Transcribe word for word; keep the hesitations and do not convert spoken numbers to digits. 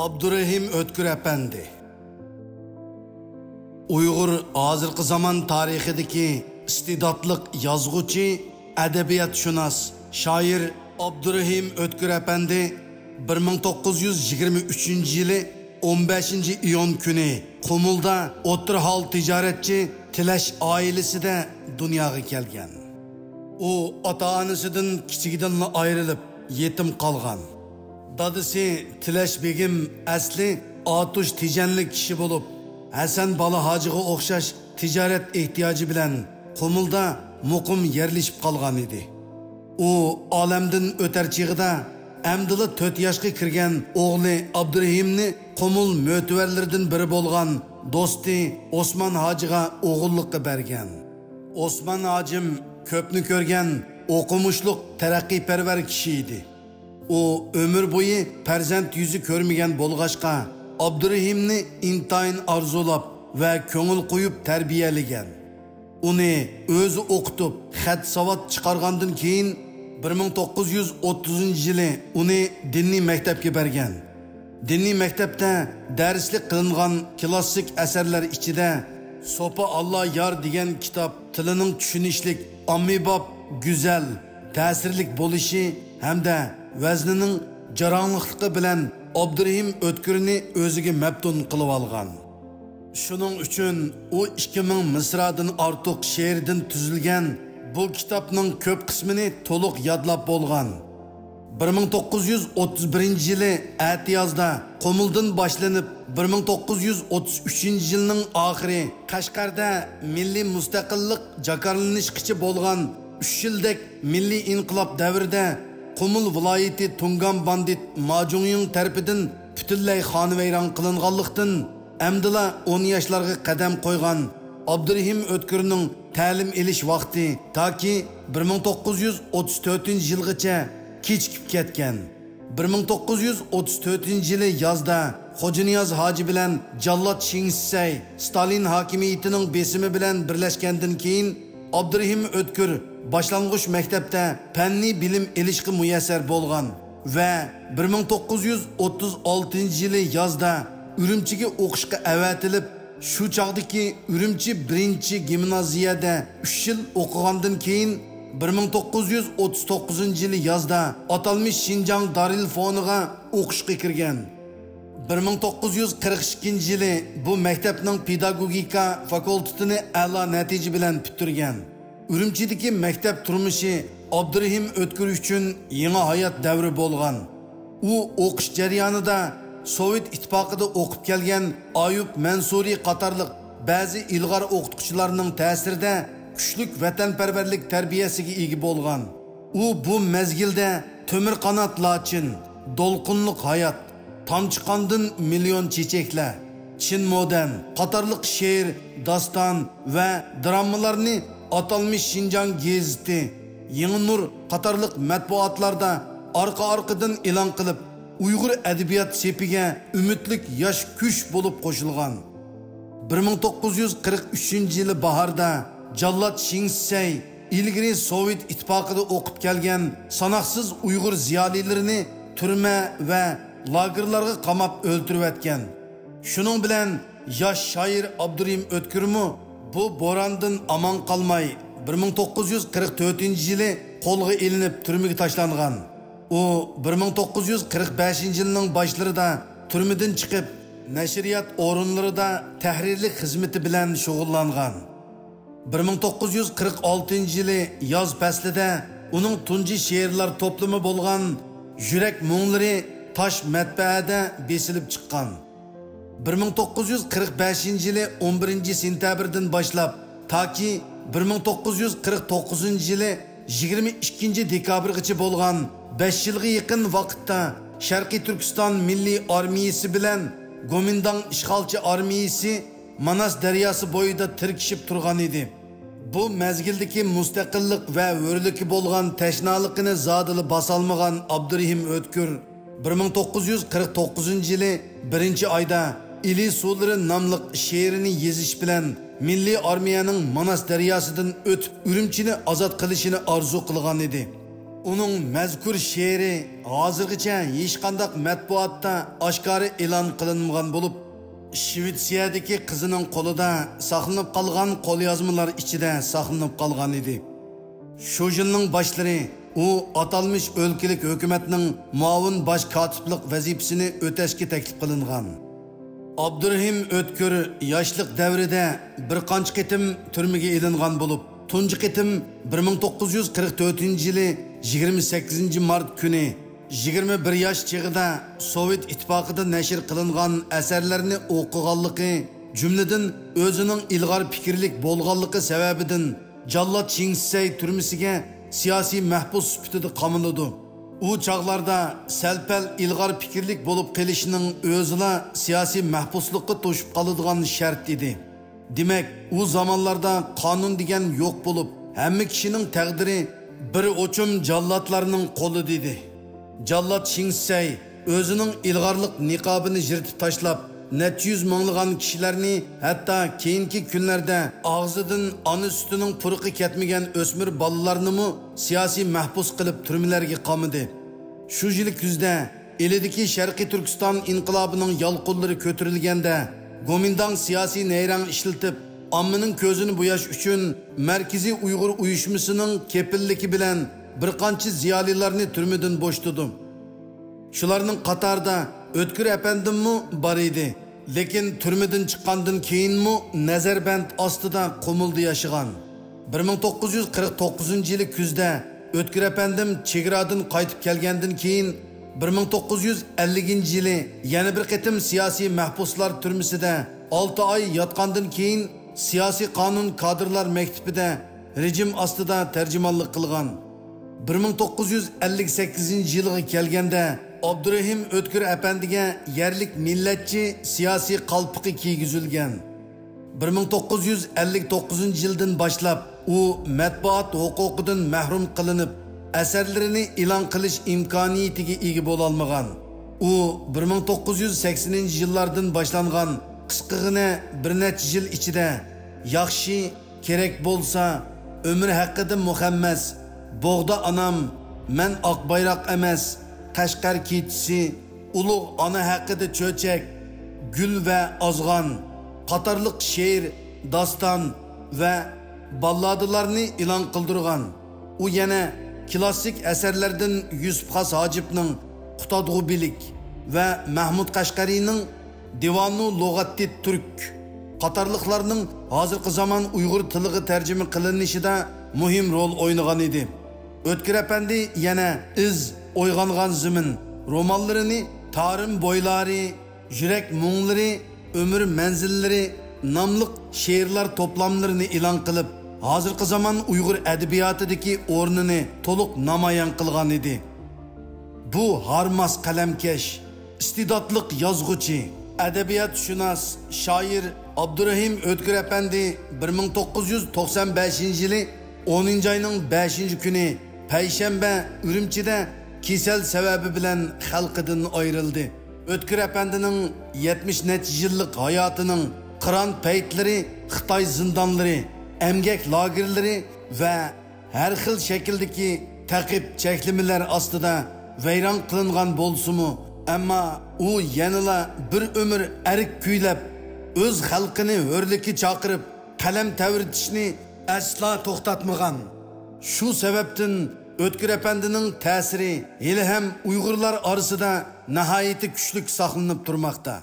ئابدۇرېھىم ئۆتكۈر ئەپەندى. ئۇيغۇر ھازىرقى زامان تارىخىدىكى ئىستېداتلىق يازغۇچى، ئەدەبىياتشۇناس، شائىر ئابدۇرېھىم ئۆتكۈر ئەپەندى بىر مىڭ توققۇز يۈز يىگىرمە ئۈچىنچى يىلى ئون بەشىنچى ئىيۇن كۈنى قۇمۇلدا ئوتتۇرا ھال تىجارەتچى تىلەش ئائىلىسىدە دۇنياغا كەلگەن. ئۇ ئاتا-ئانىسىدىن كىچىكىدىنلا ئايرىلىپ، يېتىم قالغان. دادىسى تىلەش بېگىم ئەسلى ئاتۇش تېجەنلىك كىشى بولۇپ، ھەسەن بالا ھاجىغا ئوخشاش تىجارەت ئېھتىياجى بىلەن قۇمۇلدا مۇقىم يەرلىشىپ قالغان ئىدى. ئۇ ئالەمدىن ئۆتەر چېغىدا ئەمدىلا تۆت ياشقا كىرگەن ئوغلى ئابدۇرېھىمنى قۇمۇل مۆتىۋەرلىرىدىن بىرى بولغان دوستى ئوسمان ھاجىغا ئوغۇللۇققا بەرگەن. ئوسمان ھاجىم كۆپنى كۆرگەن، ئوقۇمۇشلۇق، تەرەققىيپەرۋەر كىشى ئىدى. ئۇ ئۆمۈر بويى پەرزەنت يۈزى كۆرمىگەن بولغاچقا، ئابدۇرېھىمنى ئىنتايىن ئارزۇلاپ ۋە كۆڭۈل قويۇپ تەربىيەلىگەن. ئۇنى ئۆزى ئوقۇتۇپ، خەت-ساۋات چىقارغاندىن كېيىن، بىر مىڭ توققۇز يۈز ئوتتۇزىنچى يىلى ئۇنى دىنىي مەكتەپكە بەرگەن. دىنىي مەكتەپتە دەرسلىك قىلىنغان كلاسسىك ئەسەرلەر ئىچىدە سوپى ئاللا يار دېگەن كىتاب تىلىنىڭ چۈشىنىشلىك، ئاممىباب، گۈزەل، تەسىرلىك بولۇشى ھەمدە ۋەزنىنىڭ جاراڭلىقلىقى بىلەن ئابدۇرېھىم ئۆتكۈرنى ئۆزىگە مەپتۇن قىلىۋالغان. شۇنىڭ ئۈچۈن ئۇ ئىككى مىڭ مىسرادىن ئارتۇق شېئىردىن تۈزۈلگەن بۇ كىتابنىڭ كۆپ قىسمىنى تولۇق يادلاپ بولغان. بىر مىڭ توققۇز يۈز ئوتتۇز بىرىنچى يىلى ئەتىيازدا قۇمۇلدىن باشلىنىپ، بىر مىڭ توققۇز يۈز ئوتتۇز ئۈچىنچى يىلنىڭ ئاخىرى قەشقەردە مىللىي مۇستەقىللىق جاكارلىنىشقىچە بولغان ئۈچ يىلدەك مىللىي ئىنقىلاب دەۋرىدە قۇمۇل ۋىلايىتى تۇڭگان باندىت ماجۇڭيىڭ تەرىپىدىن پۈتۈنلەي خانىۋەيران قىلىنغانلىقتىن، ئەمدىلا ئون ياشلارغا قەدەم قويغان ئابدۇرېھىم ئۆتكۈرنىڭ تەلىم ئېلىش ۋاقتى تاكى بىر مىڭ توققۇز يۈز ئوتتۇز تۆتىنچى يىلغىچە كېچىكىپ كەتكەن. بىر مىڭ توققۇز يۈز ئوتتۇز تۆتىنچى يىلى يازدا خوجانىياز ھاجى بىلەن جاللات شېڭ شىسەي ستالىن ھاكىمىيىتىنىڭ بېسىمى بىلەن بىرلەشكەندىن كېيىن، ئابدۇرېھىم ئۆتكۈر باشلانغۇچ مەكتەپتە پەننىي بىلىم ئېلىشقا مۇيەسسەر بولغان ۋە بىر مىڭ توققۇز يۈز ئوتتۇز ئالتىنچى يىلى يازدا ئۈرۈمچىگە ئوقۇشقا ئەۋەتىلىپ، شۇ چاغدىكى ئۈرۈمچى بىرىنچى گىمنازىيەدە ئۈچ يىل ئوقۇغاندىن كېيىن، بىر مىڭ توققۇز يۈز ئوتتۇز توققۇزىنچى يىلى يازدا ئاتالمىش شىنجاڭ دارىلفونىغا ئوقۇشقا كىرگەن. بىر مىڭ توققۇز يۈز قىرىق ئىككىنچى يىلى بۇ مەكتەپنىڭ پېداگوگىكا فاكۇلتېتىنى ئەلا نەتىجە بىلەن پۈتتۈرگەن. ئۈرۈمچىدىكى مەكتەپ تۇرمۇشى ئابدۇرېھىم ئۆتكۈر ئۈچۈن يېڭى ھايات دەۋرى بولغان. ئۇ ئوقۇش جەريانىدا سوۋېت ئىتتىپاقىدا ئوقۇپ كەلگەن ئايۇپ مەنسۇرى قاتارلىق بەزى ئىلغار ئوقۇتقۇچىلارنىڭ تەسىرىدە كۈچلۈك ۋەتەنپەرۋەرلىك تەربىيەسىگە ئىگە بولغان. ئۇ بۇ مەزگىلدە تۆمۈر قانات لاچىن، دولقۇنلۇق ھايات، تامچە قاندىن مىليون چېچەكلەر، چىن مودەن قاتارلىق شېئىر، داستان ۋە درامىلارنى ئاتالمىش شىنجاڭ گېزىتى، يېڭى نۇر قاتارلىق مەتبۇئاتلاردا ئارقا-ئارقىدىن ئېلان قىلىپ، ئۇيغۇر ئەدەبىيات سېپىگە ئۈمىدلىك ياش كۈچ بولۇپ قوشۇلغان. بىر مىڭ توققۇز يۈز قىرىق ئۈچىنچى يىلى باھاردا جاللات شېڭ شىسەي ئىلگىرى سوۋېت ئىتتىپاقىدا ئوقۇپ كەلگەن ساناقسىز ئۇيغۇر زىيالىيلىرىنى تۈرمە ۋە لاگېرلارغا قاماپ ئۆلتۈرۈۋەتكەن. شۇنىڭ بىلەن ياش شائىر ئابدۇرېھىم ئۆتكۈرمۇ بۇ بوراندىن ئامان قالماي، بىر مىڭ توققۇز يۈز قىرىق تۆتىنچى يىلى قولغا ئېلىنىپ تۈرمىگە تاشلانغان. ئۇ بىر مىڭ توققۇز يۈز قىرىق بەشىنچى يىلنىڭ باشلىرىدا تۈرمىدىن چىقىپ، نەشرىيات ئورۇنلىرىدا تەھرىرلىك خىزمىتى بىلەن شۇغۇللانغان. بىر مىڭ توققۇز يۈز قىرىق ئالتىنچى يىلى ياز پەسلىدە ئۇنىڭ تۇنجى شېئىرلار توپلىمى بولغان يۈرەك مۇڭلىرى تاش مەتبەئەدە بېسىلىپ چىققان. بىر مىڭ توققۇز يۈز قىرىق بەشىنچى يىلى ئون بىرىنچى سېنتەبىردىن باشلاپ تاكى بىر مىڭ توققۇز يۈز قىرىق توققۇزىنچى يىلى يىگىرمە ئىككىنچى دېكابىرغىچە بولغان بەش يىلغا يېقىن ۋاقىتتا شەرقىي تۈركىستان مىللىي ئارمىيىسى بىلەن گومىنداڭ ئىشغالچى ئارمىيىسى ماناس دەرياسى بويىدا تىركىشىپ تۇرغان ئىدى. بۇ مەزگىلدىكى مۇستەقىللىق ۋە ھۆرلۈككە بولغان تەشنالىقىنى زادىلا باسالمىغان ئابدۇرېھىم ئۆتكۈر بىر مىڭ توققۇز يۈز قىرىق توققۇزىنچى يىلى بىرىنچى ئايدا ئىلى سۇلىرى ناملىق شېئىرىنى يېزىش بىلەن مىللىي ئارمىيەنىڭ ماناس دەرياسىدىن ئۆتۈپ ئۈرۈمچىنى ئازاد قىلىشىنى ئارزۇ قىلغان ئىدى. ئۇنىڭ مەزكۇر شېئىرى ھازىرغىچە ھېچقانداق مەتبۇئاتتا ئاشكارا ئېلان قىلىنمىغان بولۇپ، شىۋېتسىيەدىكى قىزىنىڭ قولىدا ساقلىنىپ قالغان قوليازمىلار ئىچىدە ساقلىنىپ قالغان ئىدى. شۇ يىلنىڭ باشلىرى ئۇ ئاتالمىش ئۆلكىلىك ھۆكۈمەتنىڭ مۇئاۋىن باش كاتىپلىق ۋەزىپىسىنى ئۆتەشكە تەكلىپ قىلىنغان. ئابدۇرېھىم ئۆتكۈر ياشلىق دەۋرىدە بىر قانچە قېتىم تۈرمىگە ئېلىنغان بولۇپ، تۇنجى قېتىم بىر مىڭ توققۇز يۈز قىرىق تۆتىنچى يىلى يىگىرمە سەككىزىنچى مارت كۈنى يىگىرمە بىر ياش چېغىدا سوۋېت ئىتتىپاقىدا نەشر قىلىنغان ئەسەرلەرنى ئوقۇغانلىقى، جۈملىدىن ئۆزىنىڭ ئىلغار پىكىرلىك بولغانلىقى سەۋەبىدىن جاللات شىڭسەي تۈرمىسىگە سىياسىي مەھبۇس سۈپىتىدە قامىلىدۇ. ئۇ چاغلاردا سەل-پەل ئىلغار پىكىرلىك بولۇپ قېلىشنىڭ ئۆزىلا سىياسىي مەھبۇسلۇققا توشۇپ قالىدىغان شەرت ئىدى. دېمەك، ئۇ زامانلاردا قانۇن دېگەن يوق بولۇپ، ھەممە كىشىنىڭ تەقدىرى بىر ئوچۇم جاللاتلارنىڭ قولىدا ئىدى. جاللات شىڭسەي ئۆزىنىڭ ئىلغارلىق نىقابىنى يىرتىپ تاشلاپ، نەچچە يۈز مىڭلىغان كىشىلەرنى، ھەتتا كېيىنكى كۈنلەردە ئاغزىدىن ئانا سۈتىنىڭ پۇرىقى كەتمىگەن ئۆسمۈر بالىلارنىمۇ سىياسىي مەھبۇس قىلىپ تۈرمىلەرگە قامىدى. شۇ يىلى كۈزدە ئىلىدىكى شەرقىي تۈركىستان ئىنقىلابىنىڭ يالقۇنلىرى كۆتۈرۈلگەندە، گومىنداڭ سىياسىي نەيرەڭ ئىشلىتىپ، ئاممىنىڭ كۆزىنى بوياش ئۈچۈن مەركىزىي ئۇيغۇر ئۇيۇشمىسىنىڭ كېپىللىكى بىلەن بىر قانچە زىيالىيلارنى تۈرمىدىن بوشىتىدۇ. شۇلارنىڭ قاتارىدا ئۆتكۈر ئەپەندىممۇ بار ئىدى. لېكىن تۈرمىدىن چىققاندىن كېيىنمۇ نەزەربەند ئاستىدا قۇمۇلدا ياشىغان. بىر مىڭ توققۇز يۈز قىرىق توققۇزىنچى يىلى كۈزدە ئۆتكۈر ئەپەندىم چېگرادىن قايتىپ كەلگەندىن كېيىن، بىر مىڭ توققۇز يۈز ئەللىكىنچى يىلى يەنە بىر قېتىم سىياسىي مەھبۇسلار تۈرمىسىدە ئالتە ئاي ياتقاندىن كېيىن، سىياسىي قانۇن كادىرلار مەكتىپىدە رېجىم ئاستىدا تەرجىمانلىق قىلغان. بىر مىڭ توققۇز يۈز ئەللىك سەككىزىنچى يىلغا كەلگەندە، ئابدۇرېھىم ئۆتكۈر ئەپەندىگە يەرلىك مىللەتچى سىياسىي قالپىقى كىيگۈزۈلگەن. بىر مىڭ توققۇز يۈز ئەللىك توققۇزىنچى يىلدىن باشلاپ ئۇ مەتبۇئات ھوقۇقىدىن مەھرۇم قىلىنىپ، ئەسەرلىرىنى ئېلان قىلىش ئىمكانىيىتىگە ئىگە بولالمىغان. ئۇ بىر مىڭ توققۇز يۈز سەكسىنىنچى يىللاردىن باشلانغان قىسقىغىنە بىر نەچچە يىل ئىچىدە ياخشى، كېرەك بولسا، ئۆمۈر ھەققىدە مۇخەممەس، بوغدا ئانام، مەن ئاق بايراق ئەمەس، قەشقەر كېچىسى، ئۇلۇغ ئانا ھەققىدە چۆچەك، گۈل ۋە ئازغان قاتارلىق شېئىر، داستان ۋە باللادىلارنى ئېلان قىلدۇرغان. ئۇ يەنە كلاسسىك ئەسەرلەردىن يۈسۈپ خاس ھاجىپنىڭ قۇتادغۇ بىلىك ۋە مەھمۇد قەشقەرىنىڭ دىۋانۇ لۇغەتتىت تۈرك قاتارلىقلارنىڭ ھازىرقى زامان ئۇيغۇر تىلىغا تەرجىمە قىلىنىشىدا مۇھىم رول ئوينىغان ئىدى. ئۆتكۈر ئەپەندى يەنە ئىز، ئويغانغان زېمىن رومانلىرىنى، تارىم بويلارى، يۈرەك مۇڭلىرى، ئۆمۈر مەنزىللىرى ناملىق شېئىرلار توپلاملىرىنى ئېلان قىلىپ، ھازىرقى زامان ئۇيغۇر ئەدەبىياتىدىكى ئورنىنى تولۇق نامايان قىلغان ئىدى. بۇ ھارماس قەلەمكەش، ئىستېداتلىق يازغۇچى، ئەدەبىياتشۇناس، شائىر ئابدۇرېھىم ئۆتكۈر ئەپەندى بىر مىڭ توققۇز يۈز توقسان بەشىنچى يىلى ئونىنچى ئاينىڭ بەشىنچى كۈنى پەيشەنبە ئۈرۈمچىدە كېسەل سەۋەبى بىلەن خەلقىدىن ئايرىلدى. ئۆتكۈر ئەپەندىنىڭ يەتمىش نەچچە يىللىق ھاياتىنىڭ قىران پەيتلىرى، خىتاي زىندانلىرى، ئەمگەك لاگېرلىرى ۋە ھەر خىل شەكىلدىكى تەقىب، چەكلىمىلەر ئاستىدا ۋەيران قىلىنغان بولسىمۇ، ئەمما ئۇ يەنىلا بىر ئۆمۈر ئەرك كۈيلەپ، ئۆز خەلقىنى ھۆرلۈككە چاقىرىپ، قەلەم تەۋرىتىشنى ئەسلا توختاتمىغان. شۇ سەۋەبتىن ئۆتكۈر ئەپەندىنىڭ تەسىرى ھېلىھەم ئۇيغۇرلار ئارىسىدا ناھايىتى كۈچلۈك ساقلىنىپ تۇرماقتا.